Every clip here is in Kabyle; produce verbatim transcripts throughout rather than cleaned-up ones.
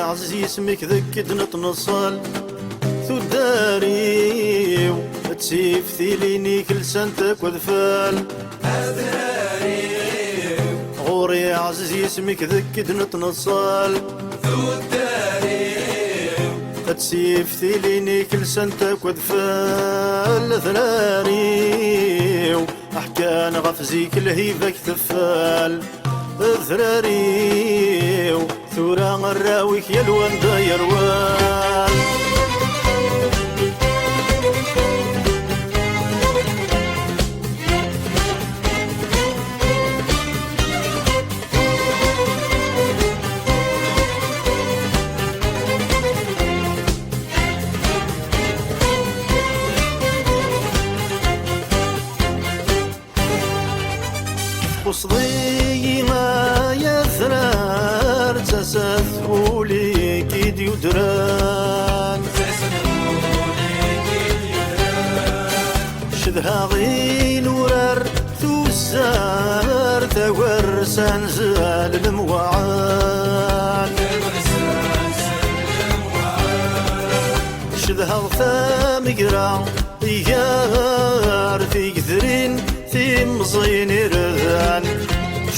Ɛziz yisem-ik deg i d-nettneṣṣal, tuddar-iw d tiftilin-ik lsant akk adfel. Ɣur-i ɛziz yisem-ik deg i d-nettneṣṣal, tuddar-iw d tiftilin-ik lsant akk adfel. Adrar-iw Ḥkan ɣef zik lhiba-k teffal, adrar-iw, tura arraw-ik yal wanda yerwel. Txuṣṣeḍ-iyi ay adrar, d tasa tfuli-k i d-yudren. Cedhaɣ inurar, tuzzar, tawersa n zal lemwaɛan. Cedhaɣ tamegra igar tigedrin timẓin irdan.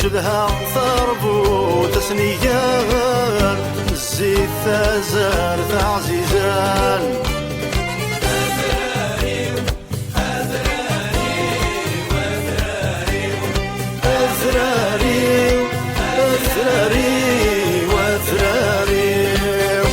Cedhaɣ tarbut asniger, zzit tazart ɛzizan. Azrar-iw, azrar-iw, azrar-iw.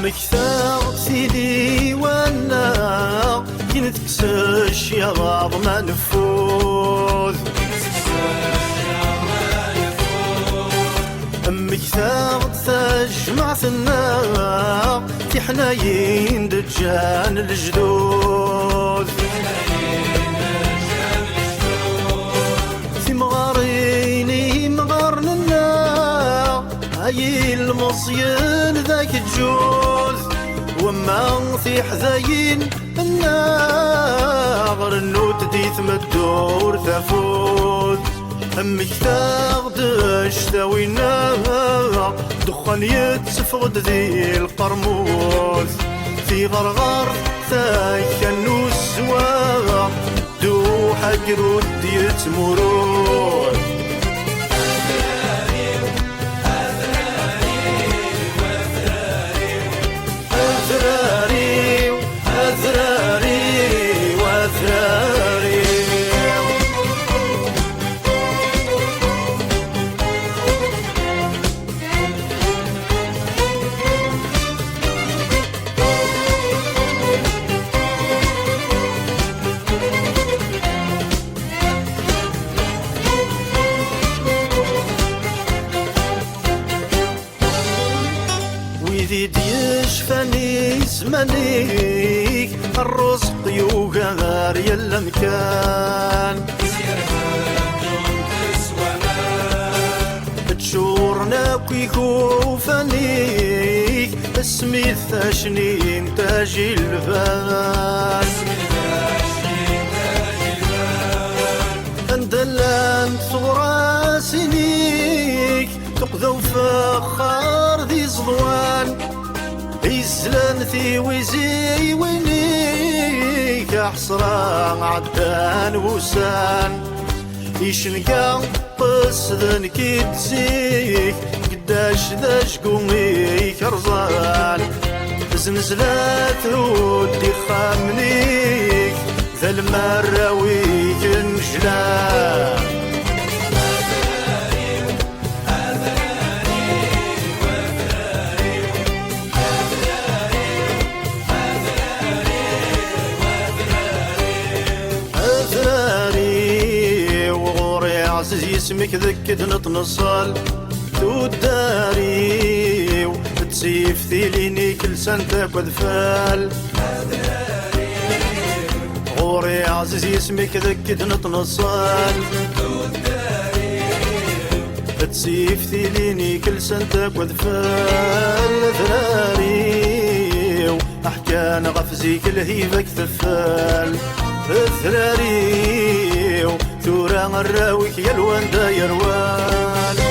Mmektaɣ-d tili wannaɣ, kin tekkes ccyaḍ ma neffud. Mmektaɣ-d tajmaɛt-nneɣ, tiḥnayin d-ǧǧan lejdud. Timɣarin imɣaren-nneɣ, ay ilmeẓyen d akeǧǧud, wamma tiḥdayin-nneɣ, rennut di tmeddurt afud. Mmektaɣ-d cctawi-nneɣ, ddexxan yetteffeɣ-d di lqermud. Tiɣerɣert takka n uzzwaɣ, dduḥ agrud yettmurud. Azrar-iw, azrar-iw, azrar-iw. Wid i d-yecfan i zzman-ik, rrezq yugar yal amkan. Ččuren akk ikufan-ik, asmi d tacnin tajilban. Anda llant teɣrasin-ik, tuqda ufexxar d iẓeḍwan, izlan tiwiziwin-ik, aḥesra ɛeddan wussan. Icenga qesden-k-id zik, geddac d ajgu-ik rẓan. Znezlat-d ixxamen-ik, d almarraw-ik nnejlan. Azrar-iw, ɣur-i ɛziz yisem-ik deg i d-nettneṣṣal. Tuddar-iw, d tiftilin-ik lsant akk adfal. Ɣur-i ɛziz yisem-ik deg i d-nettneṣṣal. D tiyiftilin i kelsent akk adfel. Adrariw, aḥkan ɣef zik lhiba-k teffal. Adrariw, tura arraw-ik yal wanda yerwal.